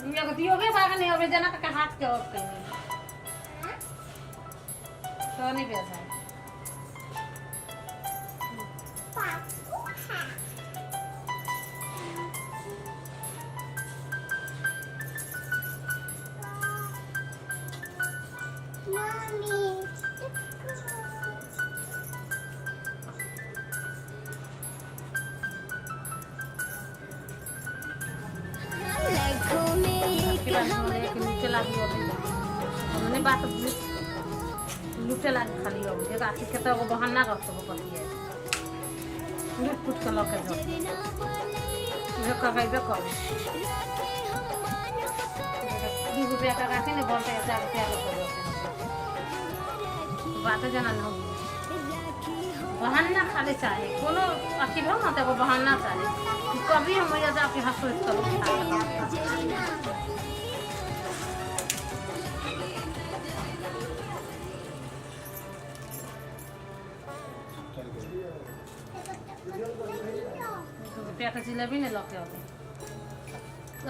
एगो दियोगे बाग नहीं अबे जना के हाथ के ऑफ कइनी तो नहीं बेचा। लूटे लागी अबे हमने बात लूटे लागी खाली अब एक आखिर के तो एगो बहाना रखते हो कथी है लूट पुट के लके जाओ उहे करबे कर 2 रुपया का राखी ने बोलते 4 रुपया लके जाओ बात जाना न बहाना खाली चाहे कोनो अथी भेल ना तऽ एगो बहाना चाही कि कभी हम मैया जाके हंसोइत करू। रुपया के जिलेबी ने लऽ के अबै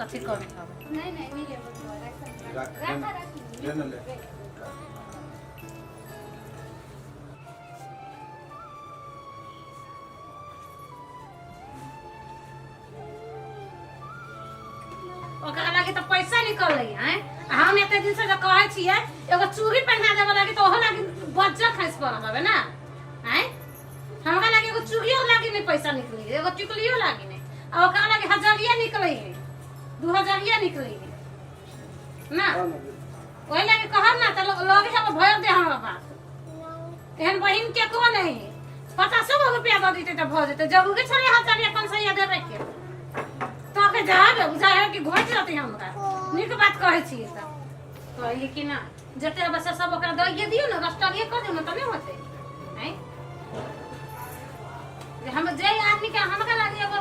अथी करू खाबै। नहीं नहीं नहीं लेबो राख राख राख। ले ना ले। ओकरा लागी तऽ पैसा निकलै है हम एते दिन से जे कहै छियै एगो चूड़ी पहिना देबऽ लागी तऽ ओहो लागी बज्जर खसि पड़ल हबे ना आँय। हमरा लागी एगो चूड़ियो लागी नहि पैसा निकलै है एगो टिकुलियो लागी नहि आ ओकरा लागी हजरिया निकलै है 2000 निकलै है ना। ओहि लागी कहब ना तऽ लगे हम भरि दे हमरा बात एहन बहिन केकरो नहीं है। 50 गो रुपया दऽ देतै तऽ भऽ जेतै जरूरी छलै हजरिया 500 देबे के तो के जाबे बुझा है कि घोटि जेतै हमरा नीक बात कहै छियै तऽ कहलियै कि ना जते बस सब ओकरा दइए दियौ ने रस्टरिए कऽ दियौ ने तऽ नहि होतै आँय। जे हम जे आदमी के हमरा लागे एगो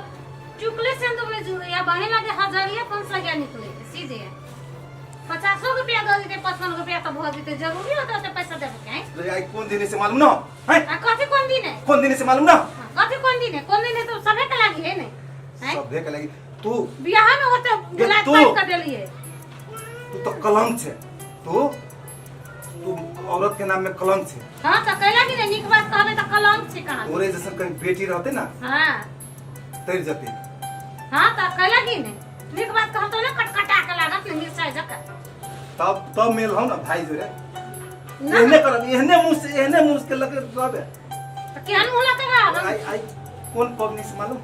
चुकले सिंदूर नहीं जुड़े या बहिन लागे हजरिया 500 निकले सीधे 50 रुपया दऽ देतै 55 रुपया तऽ भऽ जेतै जरूरी होतै ओते पैसा देबे के आँय। रे आई कोन दिन से मालूम ना हैं? आ कथी कोन दिन है? कोन दिन से मालूम ना? हाँ, कथी कोन दिन है? कोन दिन है तो सभे के लागी है ने आँय? सभे के लागी तू बियाह में होते गे गुलाब तू। काट के देलिए। तू तो कलंक छे तू तू औरत के नाम में कलंक छे। हाँ तो कैला कि नहीं नीक बात कहबे तो कलंक छे कहाँ। तोरे जैसन कहीं बेटी रहते ना हाँ तर जते। हाँ तो कैला कि नहीं नीक बात कहब तो ना कटकटा के लागत ने मिरचाई जका। तब तब मेल हो ना भाई जोरे ना। एहने करब एहने मुंह से एहने मुंह के लगे रहबे। तो केहन मुंह लगे रहब? आई आई कोन पबनी से मालूम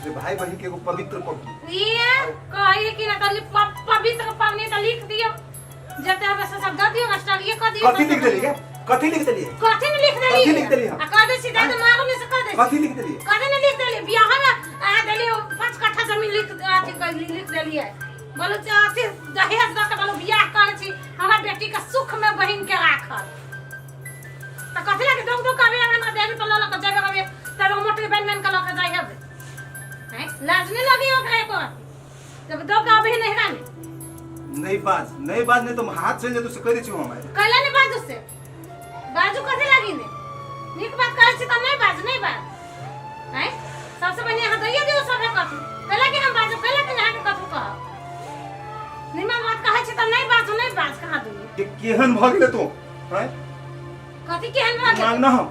जे भाई बहन के एगो पवित्र पबनी। ये कही कि ना तो पवित्र पबनी तो लिख दियो जते हबे से सब दऽ दियो मास्टर ये कह दियो। कथी लिख देली के? कथी लिख देली? कथी ने लिख देली? कथी लिख देली हम? आ कह दे सीधा तो मांग में से कह दे। कथी लिख देली? कथी ने लिख देली? बियाह में आ देली 5 कट्ठा जमीन लिख अथी कर लिख देली है। बोलो जे अथी दहेज दऽ के बोलो बियाह करै छी हमरा बेटी के सुख में बहिन के राखल। त कथी लागे दौग दौग कभी हमरा देवी पर लऽ लऽ के जेबे कभी तब मोटरी बन बन के लऽ के जाइ हबे। हैं लाज नहीं लगी ओकरा एको? जब दौग के अभी नहीं रानी नहीं बाज नहीं बाज नहीं तो हाथ चल जेतौ से कह दै छी हम। कैला नहीं बाजू से बाजू कथी लागी ने नीक बात कहै छी तऽ नहीं बाज नहीं बाज। हैं सबसे बढ़िया अहाँ दैये दियौ सबे कथी कैला कि हम बाजू कैला कि अहाँके कथू कहब निमन बात कहै छी तऽ नहीं बाजू नहीं बाज कहाँ दुनू के केहन भऽ गेलै तू हैं कथी केहन भऽ गेलै? दिमाग ना हम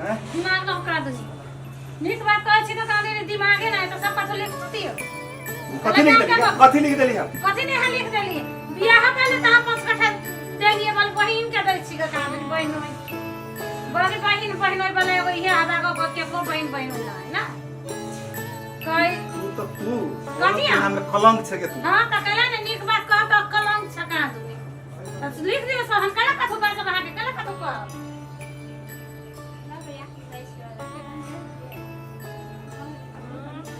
हैं दिमाग ना ओकरा दुनू नीक बात कहै छी तऽ कहाँ दिमागे नहि तऽ सब कथू लिख दियौ। कथी लिख देली? कथी लिख देली हम? कथी नहीं लिख देली? बियाह पहले तऽ 5 कट्ठा देलिए बल बहिन के दै छी का बहिन होय बड़ी बहिन बहिन होय बले एगो इहे आधा गो के को बहिन बहिन होय है ना कहि तू तो तू कथी के नाम में कलंक छे के तू। हां त कहला ने नीक बात कह त कलंक छ का दुनी त लिख दियो सब हम कहला कथू बाजब अहाँ के कहला कथू कहब।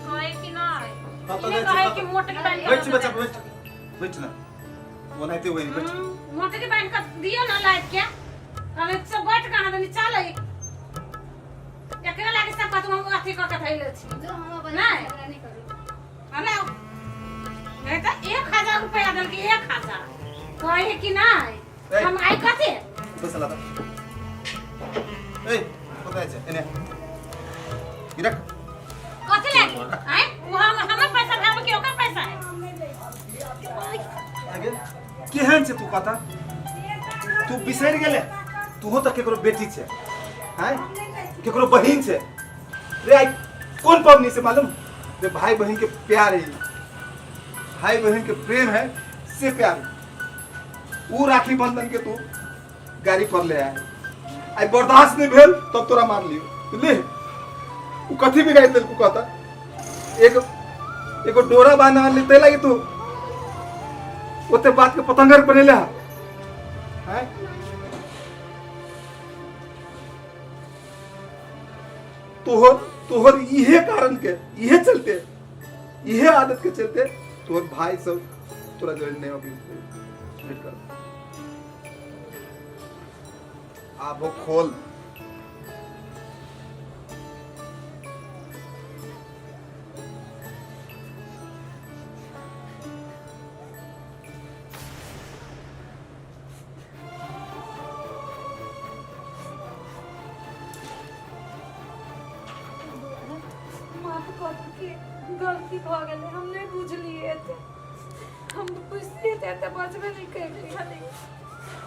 कहे कि नहीं कतऽ इने जाइ छी, कहे कतऽ? कि मोट के बान्हि बैठ बच्चा बैठ बैठ ना ओनाहिते वही बैठ मोट के बान्हि के दियो ना लाइट के अबे सब बैठ कहाँ दनी चल एकरा लागे सब कतौ हम अथी कऽ के धैले छी जो हम अपन नहीं। झगड़ा नहीं करू। अरे नहीं तो 1000 रुपया देलकै 1000 कहे कि नहीं ए। हम आई कथी बैसल त ए कतऽ छै एने ई रख कथी लागी आँय वो हम हमर पैसा भाव के ओकर पैसा है। कहता तू बिसरि गेले तूहो तऽ केकरो बेटी छै हैं केकरो बहिन छै रे आइ कोन पबनी से मालूम रे भाई बहन के प्यार है ई। भाई बहन के प्रेम है से प्यार है। ऊ राखी बंधन के तू गाड़ी पर ले आए आई बर्दाश्त नहीं भेल तब तोरा मार लियो ले ऊ कथी बिगाड़ देलकू कहता एक एगो डोरा बांधे वाली ते लागी तू ओते बात के पतंगर बनेले हा हैं तोहर तोहर इहे कारण के इहे चलते इहे आदत के चलते तोहर भाई सब तोरा जोड़े नहीं अभी भेंट कर आबो खोल माफ कर के गलती भऽ गेलै हम नहि बुझलियै एते हम बुझलियै तऽ एते बजबे नहि केलियै खाली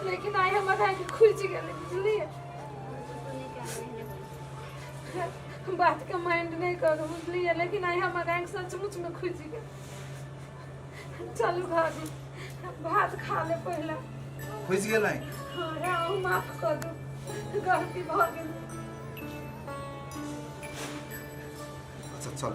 लेकिन आइ हमर आँखि खुजि गेलै बुझलियै बातके माइंड नहि करू बुझलियै लेकिन आइ हमर आँखि सचमुचमे खुजि गेल चलू भाभी भात खा ले पहिले खुजि गेल आँखि हाँ राम माफ कऽ दू गलती भऽ गेल अच्छा चल